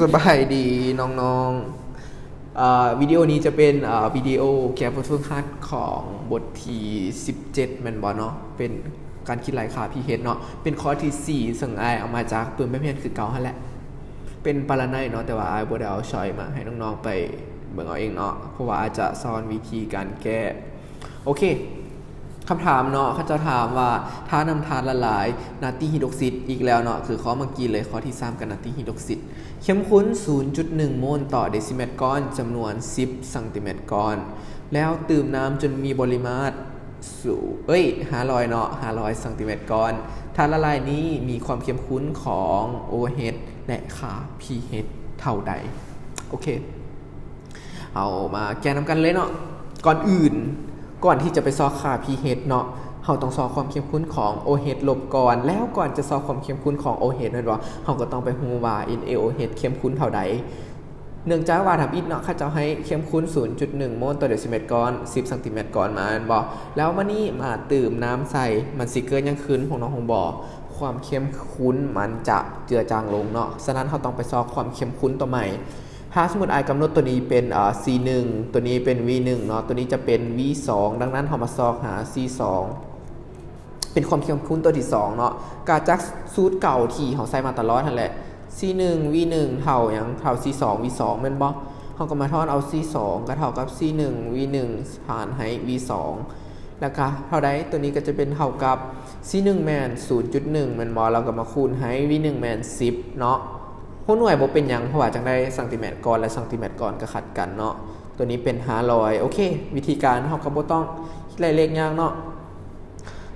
ສະບາຍດີນ້ອງໆ ເອີ່ ວິດີໂອນີ້ຈະເປັນ ເອີ່ ວິດີໂອແກ້ບົດຝຶກຫັດຂອງບົດທີສິບເຈັດ ແມ່ນບໍ່ເນາະ? ເປັນການຄິດໄລ່ຄ່າ pH ເນາະ, ເປັນຂໍ້ທີສີ່ ເຊິ່ງອ້າຍເອົາມາຈາກປຶ້ມແບບຮຽນຄືເກົ່າຫັ້ນແຫຼະ. ເປັນປາລະໄນເນາະ, ແຕ່ວ່າອ້າຍບໍ່ໄດ້ເອົາຊອຍມາໃຫ້ນ້ອງໆໄປເບິ່ງເອົາເອງເນາະ, ເພາະວ່າອ້າຍຈະສອນວິທີການແກ້. ໂອເຄ. ຄຳຖາມເນາະ, ເຂົາເຈົ້າຖາມວ່າ ຖ້ານ້ຳທາດລະລາຍນາຕີຮີດຣອກຊິດ ອີກແລ້ວເນາະ, ຄືຂໍ້ເມື່ອກີ້ເລີຍ, ຂໍ້ທີສາມ ກັບນາຕີຮີດຣອກຊິດ ເຂັ້ມຂຸ້ນສູນຈຸດໜຶ່ງໂມນຕໍ່ເດຊິແມັດກ້ອນ ຈຳນວນສິບຊັງຕີແມັດກ້ອນ ແລ້ວຕື່ມນ້ຳຈົນມີບໍລິມາດສູ ເອີຍ ຫ້າຮ້ອຍເນາະ, ຫ້າຮ້ອຍຊັງຕີແມັດກ້ອນ. ທາດລະລາຍນີ້ມີຄວາມເຂັ້ມຂຸ້ນຂອງໂອເຮັດ ແລະ ຄ່າ pH ເທົ່າໃດ? ໂອເຄ. ເຮົາມາແກ້ນຳກັນເລີຍເນາະ. ກ່ອນອື່ນ, ກ່ອນທີ່ຈະໄປຊອກຄ່າ pH ເນາະ, ເຮົາຕ້ອງຊອກຄວາມເຂັ້ມຂຸ້ນຂອງໂອເຮັດລົບກ່ອນ, ແລ້ວກ່ອນຈະຊອກຄວາມເຂັ້ມຂຸ້ນຂອງໂອເຮັດແມ່ນບໍ່, ເຮົາກໍຕ້ອງໄປຮູ້ວ່າ ເອັນເອໂອເຮັດ ເຂັ້ມຂຸ້ນເທົ່າໃດ. ເນື່ອງຈາກວ່າທຳອິດເນາະ, ເຂົາເຈົ້າໃຫ້ເຂັ້ມຂຸ້ນສູນຈຸດໜຶ່ງໂມນຕໍ່ເດຊິແມັດກ້ອນ ສິບຊັງຕີແມັດກ້ອນມາແມ່ນບໍ່, ແລ້ວບາດນີ້ມາຕື່ມນ້ຳໃສ່, ມັນຊິເກີດຫຍັງຂຶ້ນພວກນ້ອງຮູ້ບໍ່? ຄວາມເຂັ້ມຂຸ້ນມັນຈະເຈືອຈາງລົງເນາະ. ສະນັ້ນເຮົາຕ້ອງໄປຊອກຄວາມເຂັ້ມຂຸ້ນຕົວໃໝ່. ຖ້າສົມມຸດອ້າຍກຳນົດຕົວນີ້ເປັນ ເອີ່ ຊີໜຶ່ງ, ຕົວນີ້ເປັນວີໜຶ່ງເນາະ, ຕົວນີ້ຈະເປັນວີສອງ, ດັ່ງນັ້ນເຮົາມາຊອກຫາຊີສອງ ເປັນຄວາມເຂັ້ມຂຸ້ນຕົວທີສອງເນາະ, ກະຈາກສູດເກົ່າທີ່ເຮົາໃຊ້ມາຕະຫຼອດຫັ້ນແຫຼະ, ຊີໜຶ່ງວີໜຶ່ງເທົ່າຫຍັງ? ເທົ່າຊີສອງວີສອງແມ່ນບໍ່? ເຮົາກໍມາຖອນເອົາຊີສອງກະເທົ່າກັບຊີໜຶ່ງວີໜຶ່ງຫານໃຫ້ວີສອງ ແລ້ວກະເທົ່າໃດ? ຕົວນີ້ກໍຈະເປັນເທົ່າກັບ ຊີໜຶ່ງແມ່ນສູນຈຸດໜຶ່ງແມ່ນບໍ່? ແລ້ວກໍມາຄູນໃຫ້ ວີໜຶ່ງແມ່ນສິບເນາະ. ຫົວໜ່ວຍບໍ່ເປັນຫຍັງ, ເພາະວ່າຈັ່ງໃດຊັງຕີແມັດກ້ອນ ແລະ ຊັງຕີແມັດກ້ອນກໍຂັດກັນເນາະ. ຕົວນີ້ເປັນຫ້າຮ້ອຍ. ໂອເຄ, ວິທີການເຮົາກໍບໍ່ຕ້ອງຄິດໄລ່ເລກຍາກເນາະ.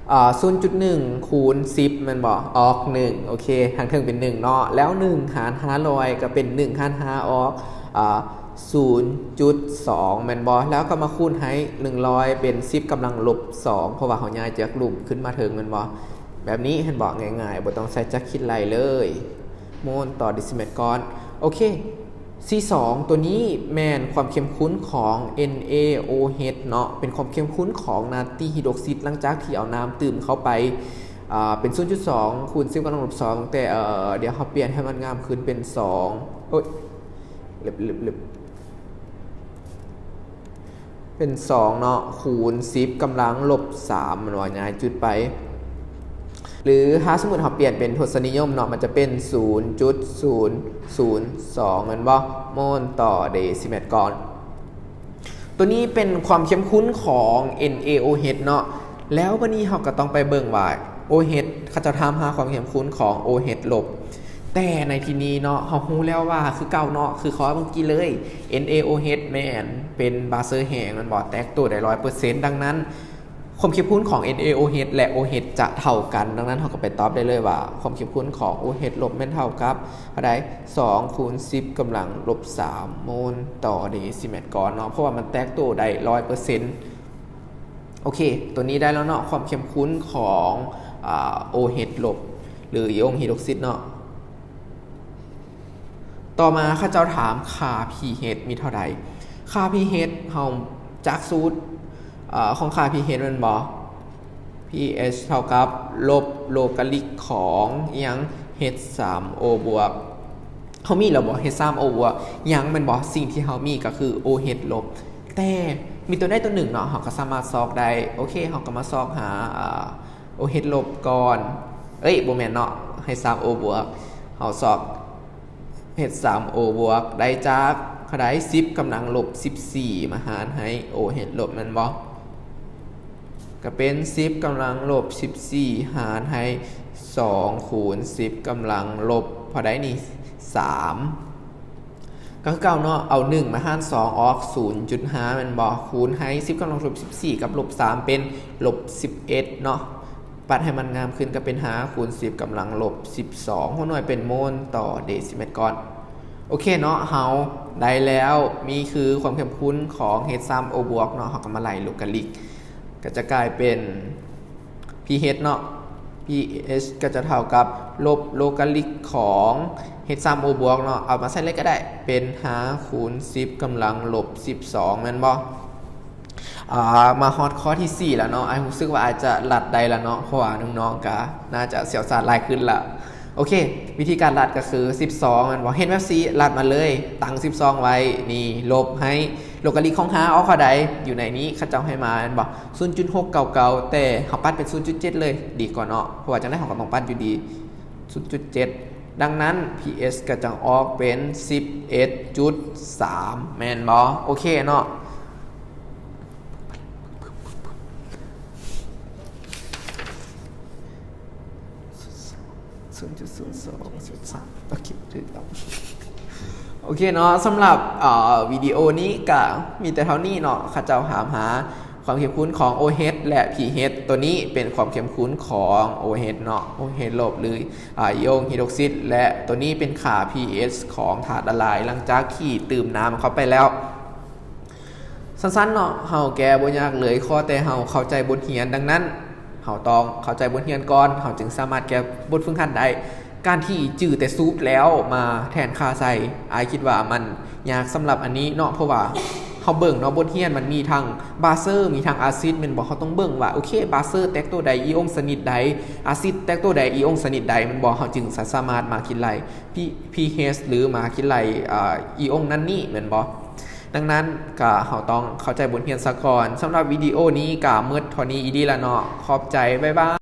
ເອີ່ ສູນຈຸດໜຶ່ງຄູນສິບແມ່ນບໍ່? ອອກໜຶ່ງ. ໂອເຄ, ທາງເທິງເປັນໜຶ່ງເນາະ, ແລ້ວໜຶ່ງຫານຫ້າຮ້ອຍກໍເປັນໜຶ່ງຫານຫ້າອອກ ອ່າ ສູນຈຸດສອງແມ່ນບໍ່? ແລ້ວກໍມາຄູນໃຫ້ໜຶ່ງຮ້ອຍເປັນສິບກຳລັງລົບສອງ ເພາະວ່າເຮົາຍ້າຍຈາກລຸ່ມຂຶ້ນມາເທິງແມ່ນບໍ່? ແບບນີ້ເຫັນບໍ່? ງ່າຍໆ, ບໍ່ຕ້ອງໃຊ້ຈັກຄິດໄລ່ເລີຍ. ໂມນຕໍ່ເດຊິແມັດກ້ອນ. ໂອເຄ, ຊີສອງຕົວນີ້ແມ່ນຄວາມເຂັ້ມຂຸ້ນຂອງ ເອັນເອໂອເຮັດ ເນາະ, ເປັນຄວາມເຂັ້ມຂຸ້ນຂອງນາຕີຮີດຣອກຊິດ ຫຼັງຈາກທີ່ເອົານ້ຳຕື່ມເຂົ້າໄປ. ອ່າ ເປັນສູນຈຸດສອງຄູນສິບກຳລັງລົບສອງ ແຕ່ ເອີ່ ດຽວເຮົາປ່ຽນໃຫ້ມັນງາມຂຶ້ນເປັນສອງ ໂອ້ຍ ເລັບໆໆ ເປັນສອງເນາະ ຄູນສິບກຳລັງລົບສາມ ແມ່ນບໍ່? ຍ້າຍຈຸດໄປ. ຫຼືຖ້າສົມມຸດເຮົາປ່ຽນເປັນທົດສະນິຍົມເນາະ, ມັນຈະເປັນສູນຈຸດສູນສູນສອງ ແມ່ນບໍ່? ໂມນຕໍ່ເດຊິແມັດກ້ອນ. ຕົວນີ້ເປັນຄວາມເຂັ້ມຂຸ້ນຂອງ ເອັນເອໂອເຮັດ ເນາະ, ແລ້ວບາດນີ້ເຮົາກໍຕ້ອງໄປເບິ່ງວ່າ ໂອເຮັດ ເຂົາເຈົ້າຖາມຫາຄວາມເຂັ້ມຂຸ້ນຂອງໂອເຮັດລົບ. ແຕ່ໃນທີ່ນີ້ເນາະ ເຮົາຮູ້ແລ້ວວ່າຄືເກົ່າເນາະ, ຄືຂໍ້ເມື່ອກີ້ເລີຍ ເອັນເອໂອເຮັດ ແມ່ນເປັນບາເຊີແຫ້ງແມ່ນບໍ່? ແຕກໂຕໄດ້ຮ້ອຍເປີເຊັນ. ດັ່ງນັ້ນ ຄວາມເຂັ້ມຂຸ້ນຂອງ ເອັນເອໂອເຮັດ ແລະ ໂອເຮັດ ຈະເທົ່າກັນ. ດັ່ງນັ້ນ ເຮົາກໍໄປຕອບໄດ້ເລີຍວ່າ ຄວາມເຂັ້ມຂຸ້ນຂອງໂອເຮັດລົບແມ່ນເທົ່າກັບເທົ່າໃດ? ສອງຄູນສິບກຳລັງລົບສາມໂມນຕໍ່ເດຊິແມັດກ້ອນເນາະ, ເພາະວ່າມັນແຕກໂຕໄດ້ຮ້ອຍເປີເຊັນ. ໂອເຄ, ຕົວນີ້ໄດ້ແລ້ວເນາະ, ຄວາມເຂັ້ມຂຸ້ນຂອງ ອາ ໂອເຮັດລົບ ຫຼື ອີອົງຮີດຣອກຊິດເນາະ. ຕໍ່ມາເຂົາເຈົ້າຖາມຄ່າ pH ມີເທົ່າໃດ? ຄ່າ pH ເຮົາຈາກສູດ ເອີ່ ຂອງຄ່າ pH ແມ່ນບໍ່? pH ເທົ່າກັບລົບໂລກາລິກຂອງອີ່ຫຍັງ? ເອັດສາມໂອບວກ. ເຮົາມີແລ້ວບໍ່? ເອັດສາມໂອບວກ. ຍັງແມ່ນບໍ່? ສິ່ງທີ່ເຮົາມີກໍຄືໂອເຮັດລົບ. ແຕ່ມີຕົວໃດຕົວໜຶ່ງເນາະ ເຮົາກໍສາມາດຊອກໄດ້. ໂອເຄ, ເຮົາກໍມາຊອກຫາ ອາ ໂອເຮັດລົບກ່ອນ. ເອີຍ ບໍ່ແມ່ນເນາະ, ເອັດສາມໂອບວກ. ເຮົາຊອກ ເອັດສາມໂອບວກ ໄດ້ຈາກເທົ່າໃດ? ສິບກຳລັງລົບສິບສີ່ ມາຫານໃຫ້ໂອເຮັດລົບ ແມ່ນບໍ່? ກໍເປັນສິບກຳລັງລົບສິບສີ່ ຫານໃຫ້ສອງ ຄູນສິບກຳລັງລົບເທົ່າໃດນີ້? ສາມ. ກໍຄືເກົ່າເນາະ, ເອົາໜຶ່ງມາຫານສອງອອກ ສູນຈຸດຫ້າ ແມ່ນບໍ່? ຄູນໃຫ້ສິບກຳລັງລົບສິບສີ່ກັບລົບສາມເປັນລົບສິບເອັດເນາະ. ປັດໃຫ້ມັນງາມຂຶ້ນກໍເປັນຫ້າຄູນສິບກຳລັງລົບສິບສອງ ຫົວໜ່ວຍເປັນໂມນຕໍ່ເດຊິແມັດກ້ອນ. ໂອເຄເນາະ, ເຮົາໄດ້ແລ້ວ, ນີ້ຄືຄວາມເຂັ້ມຂຸ້ນຂອງເອັດສາມໂອບວກເນາະ, ເຮົາກໍມາໄລ່ໂລກາລິກ ກໍຈະກາຍເປັນ pH ເນາະ, pH ກໍຈະເທົ່າກັບລົບໂລກາລິກຂອງເອັດສາມໂອບວກເນາະ, ເອົາມາໃສ່ເລີຍກໍໄດ້, ເປັນຫ້າຄູນສິບກຳລັງລົບສິບສອງ ແມ່ນບໍ່? ອ່າ ມາຮອດຂໍ້ທີສີ່ແລ້ວເນາະ, ອ້າຍຮູ້ສຶກວ່າອາດຈະລັດໄດ້ແລ້ວເນາະ, ເພາະວ່ານ້ອງໆກໍໜ້າຈະຊ່ຽວຊານຫຼາຍຂຶ້ນລະ. ໂອເຄ ວິທີການລັດກໍຄືສິບສອງແມ່ນບໍ່? ເຫັນແບບຊີ້ ລັດມາເລີຍ ຕັ້ງສິບສອງໄວ້ ນີ້ ລົບໃຫ້ ໂລກາລິກຂອງຫ້າອອກເທົ່າໃດ? ຢູ່ໃນນີ້ເຂົາເຈົ້າໃຫ້ມາແມ່ນບໍ່? ສູນຈຸດຫົກເກົ້າເກົ້າ ແຕ່ເຮົາປັດເປັນສູນຈຸດເຈັດເລີຍ ດີກວ່າເນາະ ເພາະວ່າຈັ່ງໃດເຮົາກໍຕ້ອງປັດຢູ່ດີ ສູນຈຸດເຈັດ ດັ່ງນັ້ນ ພີເອັສ ກໍຈະອອກເປັນສິບເອັດຈຸດສາມ ແມ່ນບໍ່? ໂອເຄເນາະ. ສູນຈຸດສູນສອງ ສູນສາມ ໂອເຄ ຖືກຕ້ອງ ໂອເຄເນາະ ສຳລັບ ເອີ ວິດີໂອນີ້ກະມີແຕ່ເທົ່ານີ້ເນາະ ເຂົາເຈົ້າຖາມຫາຄວາມເຂັ້ມຂຸ້ນຂອງໂອເຮັດ ແລະ ພີເຮັດ ໂຕນີ້ເປັນຄວາມເຂັ້ມຂຸ້ນຂອງໂອເຮັດເນາະ ໂອເຮັດລົບ ຫຼື ອາ ອີອົງຮີດຣອກຊິດ ແລະ ໂຕນີ້ເປັນຄ່າ ພີເອັສ ຂອງທາດລະລາຍ ຫຼັງຈາກທີ່ຕື່ມນ້ຳເຂົ້າໄປແລ້ວ. ສັ້ນໆເນາະ ເຮົາແກ້ບໍ່ຍາກເລີຍ ຂໍແຕ່ເຮົາເຂົ້າໃຈບົດຮຽນ. ດັ່ງນັ້ນ ເຮົາຕ້ອງເຂົ້າໃຈບົດຮຽນກ່ອນ ເຮົາຈຶ່ງສາມາດແກ້ບົດຝຶກຫັດໄດ້. ການທີ່ຈື່ແຕ່ສູດແລ້ວມາແທນຄ່າໃສ່ ອ້າຍຄິດວ່າມັນຍາກສຳລັບອັນນີ້ເນາະ ເພາະວ່າເຮົາເບິ່ງເນາະ ບົດຮຽນມັນມີທັງບາເຊີ ມີທັງອາຊິດ ແມ່ນບໍ່? ເຮົາຕ້ອງເບິ່ງວ່າ ໂອເຄ ບາເຊີແຕກໂຕໃດ ອີອົງຊະນິດໃດ ອາຊິດແຕກໂຕໃດ ອີອົງຊະນິດໃດ ແມ່ນບໍ່? ເຮົາຈຶ່ງສາມາດມາຄິດໄລ່ ພີ ພີເອັສ ຫຼື ມາຄິດໄລ່ ອາ ອີອົງນັ້ນນີ້ ແມ່ນບໍ່? ດັ່ງນັ້ນກະເຮົາຕ້ອງເຂົ້າໃຈບົດຮຽນສາກ່ອນ. ສຳລັບວິດີໂອນີ້ກະໝົດເທົ່ານີ້ອີ່ຫຼີລະເນາະ. ຂອບໃຈ ບາຍບາຍ.